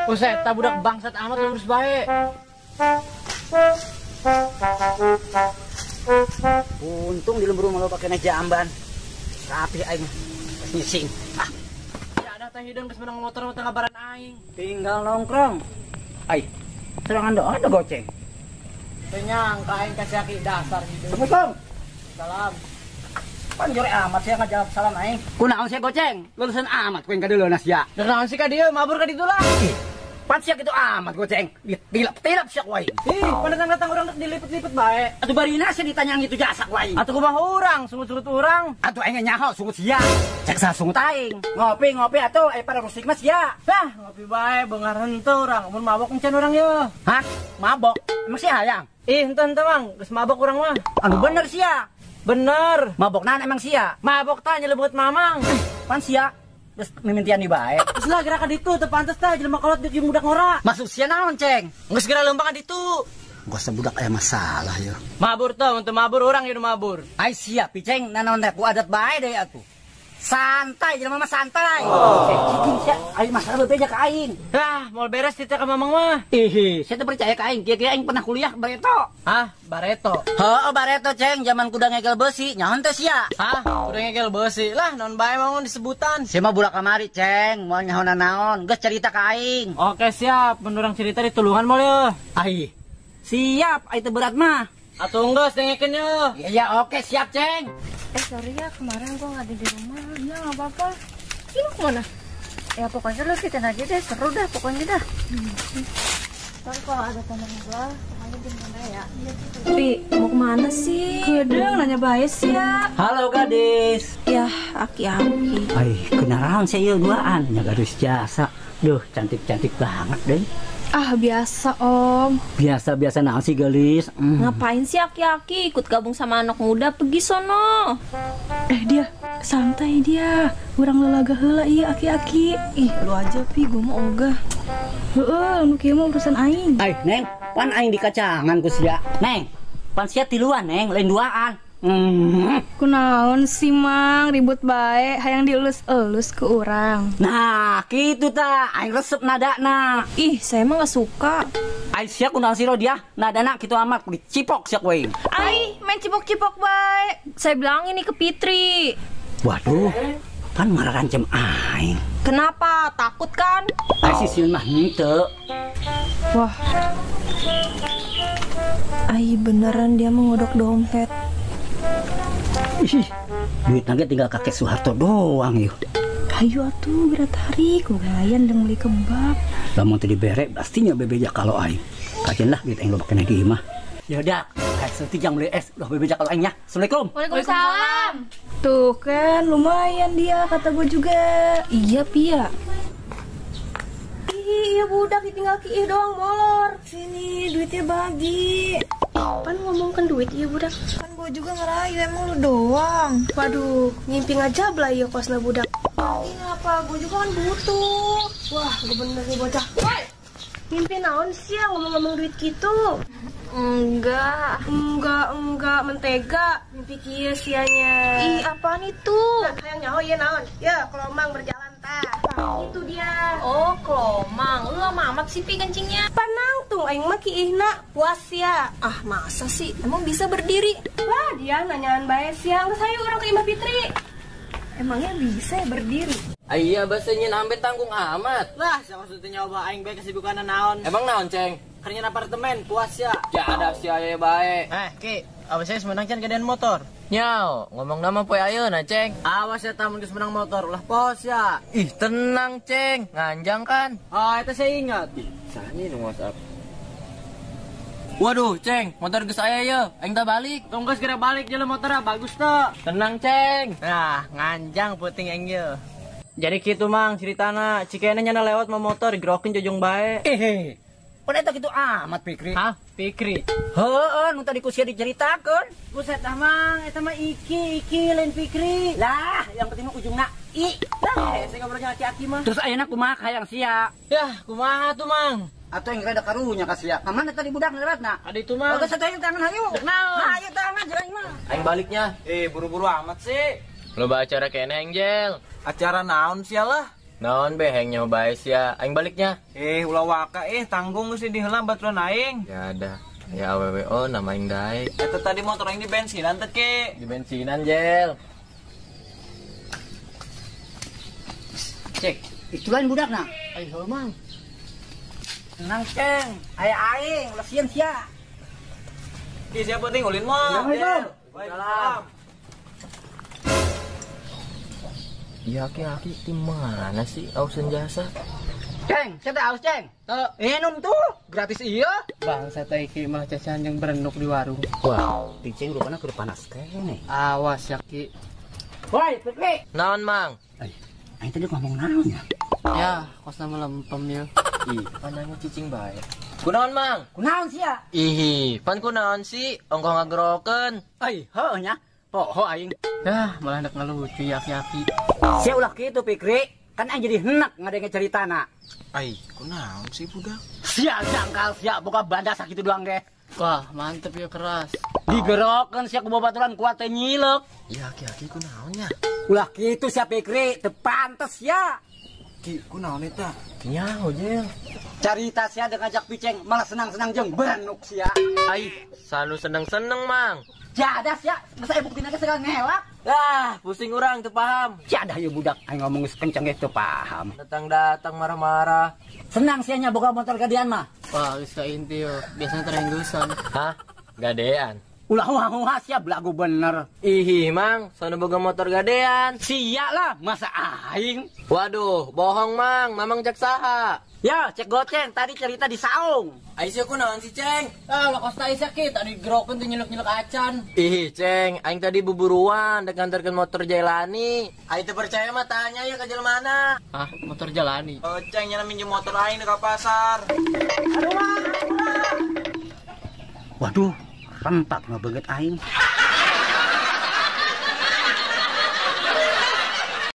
Buset, tak budak bangsat amat lurus bae. Untung di lembur malu pakai naik jamban. Rapi aing. Nyising. Ah. Ya ada teh hideung geus menang motor mah teu kabaran aing. Tinggal nongkrong. Ai, serangan doang ada goceng. Teu nyangka aing ka si Aki dasar hideung. Assalamualaikum. Salam. Pan jore amat sia ngajawab salam aing. Kunaon sia goceng? Lulusan amat ku yang kadeuleuh sia. Naon sih ka dieu mabur ka ditu lah. Pan sia kitu amat goceng. Tilap-tilap sia ku aing. Ih, pan datang-datang urang rek dilipet-lipet bae. Atuh barina sia ditanya gitu jasa ku aing. Atuh kumaha urang, sungut-sungut urang. Atuh aing nyaho sungut sia. Cek saha sungut aing. Ngopi-ngopi atuh aya pada rusik mah sia. Hah, ngopi bae beungar henteu urang. Mun mabok encan urang ye. Hah? Mabok? Emang sia hayang? Ih, henteu-henteu Mang, geus mabok urang mah. Anu bener sia. Bener. Mabok naon emang sia? Mabok tah nyelebut mamang. Pan sia geus mimitian di bae. Geus lah geura ka ditu teu pantes tah jelema kolot jeung budak ngora. Maksud sia naon, Ceng? Geus geura leumpang ka ditu. Gak usah budak aya masalah yo. Mabur tah, mun teu mabur urang ieu nu mabur. Ai sia piceng nanaon teh ku adat bae deui atuh. Santai jelema mah santai. Cicing sia ai masalah bebeja ka aing. Hah, moal beres teh ka mamang mah. Ih, sia teu percaya ka aing. Kieu-kieu aing pernah kuliah bareto. Hah, bareto? Heuh, bareto Ceng, zaman kuda ngegel besi, nyaho teh sia. Hah, kuda ngegel besi. Lah, naon bae mangun disebutan. Sia mah budak kamari, Ceng, moal nyaho naon. Geus cerita ka aing. Oke, siap. Mun urang cerita ditulungan moal ye. Ai. Siap, ai teu berat mah. Atuh geus dengekeun ye. Iya, ya, oke, siap, Ceng. Sorry ya, kemarin gua nggak ada di rumah. Iya, nggak apa-apa. Ini lu kemana? Ya pokoknya lu ikutin aja deh, seru dah pokoknya dah. Ntar kalau ada temen gua, pokoknya di mana ya? Pi, mau kemana sih? Kedeng, nanya bae sih ya. Halo gadis. Yah, aki-aki. Ai, kenalan saya duaan, nya gadis jasa. Duh, cantik-cantik banget deh. Ah, biasa om. Biasa-biasa naon sih gelis. Ngapain sih aki-aki ikut gabung sama anak muda, pergi sono. Dia, santai dia. Urang lelaga heula ieu aki-aki. Ih, lu aja Pi, gua mah ogah. Heeh, nu kieu mah urusan aing. Ai, Neng, pan aing dikacangan ku sia. Neng, pan sia tiluan, Neng, lain duaan. Kunaon sih Mang, ribut bae, hayang dielus-elus ke urang. Nah, kitu ta, aing resep nadana. Ih, saya mah nggak suka. Ai sia kunaon sih dia, nadana kitu amat dicipok sia ku aing. Ai, main cipok-cipok bae. Saya bilang ini ke Fitri. Waduh, pan mararancem aing. Kenapa? Takut kan? Ai si sieun mah henteu. Wah. Ai, beneran dia mengodok dompet. Ih, duit nage tinggal kakek Soeharto doang yuk. Hayu atuh geura tarik, lumayan deng beli kebab. Lamun teu dibere pastinya bebeja kalau aing. Kajian lah duit aing loba keneh di imah. Ya udah, seperti jang beli es, udah bebeja kalau aing nya. Assalamualaikum. Waalaikumsalam. Tuh kan lumayan dia kata gue juga. Iya Pia. Ih, iya budak ditinggal kiih doang molor. Sini duitnya bagi. Pan ngomongkan duit iya budak. Kan gue juga ngerayu, emang lu doang. Waduh, ngimpi aja belah iya kosna budak. Ini ngapa? Gue juga kan butuh. Wah, gue bener nih bocah. Woi, ngimpi naon sih ya ngomong-ngomong duit gitu? Enggak, mentega. Mimpi kieu sianya. Ih, apaan itu? Nah, hayang nyaho ieu naon? Ya, kelomang berjalan tah. Nah, itu dia. Oh, kelomang. Lu lama amat sih Pi kencingnya. Panangtung aing mah kiihna puas ya. Ah, masa sih? Emang bisa berdiri? Lah, dia nanyaan bae sia. Geus hayu urang ke Imah Fitri. Emangnya bisa ya berdiri? Iya, bahasa nyin ambe tanggung amat. Lah, siapa maksudnya nyoba aing bae kesibukan naon? Emang naon, Ceng? Kerjaan apartemen, puas ya. Ya ada si aya bae. Ki, awas saya menang can gedean motor. Nyao, ngomong nama poe ayeuna, Ceng. Awas ya tamun geus menang motor, ulah pos ya. Ih, tenang, Ceng. Nganjang kan? Oh, itu saya ingat. Ih, sahnya nu WhatsApp. Waduh, Ceng, motor geus aya ye. Aing tah balik. Tong geus geura balik jalan motor bagus teu. Tenang, Ceng. Nah, nganjang puting aing ye. Jadi kitu Mang ceritana, cikene nyana lewat mau motor digerokin jojong bae. Pan eta kitu amat Fikri. Hah? Fikri? Heeh, nu tadi ku sia diceritakeun. Buset ah Mang, eta mah Iki, Iki lain Fikri. Lah, yang penting mah ujungna I. Lah, saya ngobrolnya aki-aki mah. Terus ayeuna kumaha hayang sia? Yah, kumaha tuh Mang? Atuh yang rada karunya ka sia. Ka mana tadi budak lewatna? Ada itu Mang. Oke, satu aing tangan hayu. Naon? Hayu tangan jeung mah. Aing baliknya. Buru-buru amat sih. Loba acara kene Angel. Acara naon sia lah? Naon be hayang nyaho bae sia. Aing baliknya. Ulah waka tanggung geus di heula baturan aing. Ya ada. Ya awewe oh nama aing daek. Eta tadi motor aing di bensinan teh Ki. Di bensinan Jel. Cek, itu lain budakna. Ayo Mang. Tenang Ceng, aya aing ulah sieun sia. Ki siapa ting ulin mah. Assalamualaikum. Waalaikumsalam. Iya aki-aki di mana sih ausen jasa? Ceng, saya aus Ceng. Minum tuh, gratis iya. Bangsa teh ki mah cacan yang berenuk di warung. Wah, Ceng rupana keur panas kene. Awas ya Ki. Woi, Fikri. Naon Mang? Aing tadi ngomong naon ya? Ya, kosna melempem ya. Ih, pananya cicing bae. Kunaon Mang? Kunaon sia? Ih, pan kunaon sih? Ongkoh ngagerokeun. Ai, heuh nya. Poho aing. Yah, malah hendak ngelucu ya aki-aki. Sia ulah kitu Fikri, kan aing jadi henek ngadenge ceritana. Ai, kunaon sih budak? Sia jangkal sia boga banda sakitu doang ge. Wah, mantep ya keras. Digerokeun sia ku babaturan kuat teh nyilek. Ya aki-aki kunaon nya? Ulah kitu sia Fikri, teu pantes sia. Ki, kunaon eta? Nyaho Jel. Carita sia dengan ngajak Piceng malah senang-senang jeung berenuk sia. Ai, sanu seneng-seneng Mang. Jadah sia, masa buktina ge segala ngelak. Ah, pusing urang teu paham. Jadah ieu budak, aing ngomong geus kenceng ge teu paham. Datang-datang marah-marah. Senang sia nya boga motor gadean mah. Wah, geus ka inti yo. Biasanya terenggusan. Hah? Gadean. Ulah wah sia belagu bener. Ih, Mang, sono boga motor gadean. Sia lah, masa aing. Waduh, bohong Mang, Mamang cek saha. Ya, cek goceng tadi cerita di saung. Aisyah kunaon si Ceng? Ah, ulah kos Aisyah ki tadi gerokeun teh nyeluk-nyeluk acan. Ih, Ceng, aing tadi buburuan dek nganterkeun motor Jailani. Aing teu percaya mah tanya ya ka jelema. Ah, motor Jalani. Oh, Ceng nya minjem motor aing ka pasar. Aduh, Mang. Waduh, rempak ngebeget aing.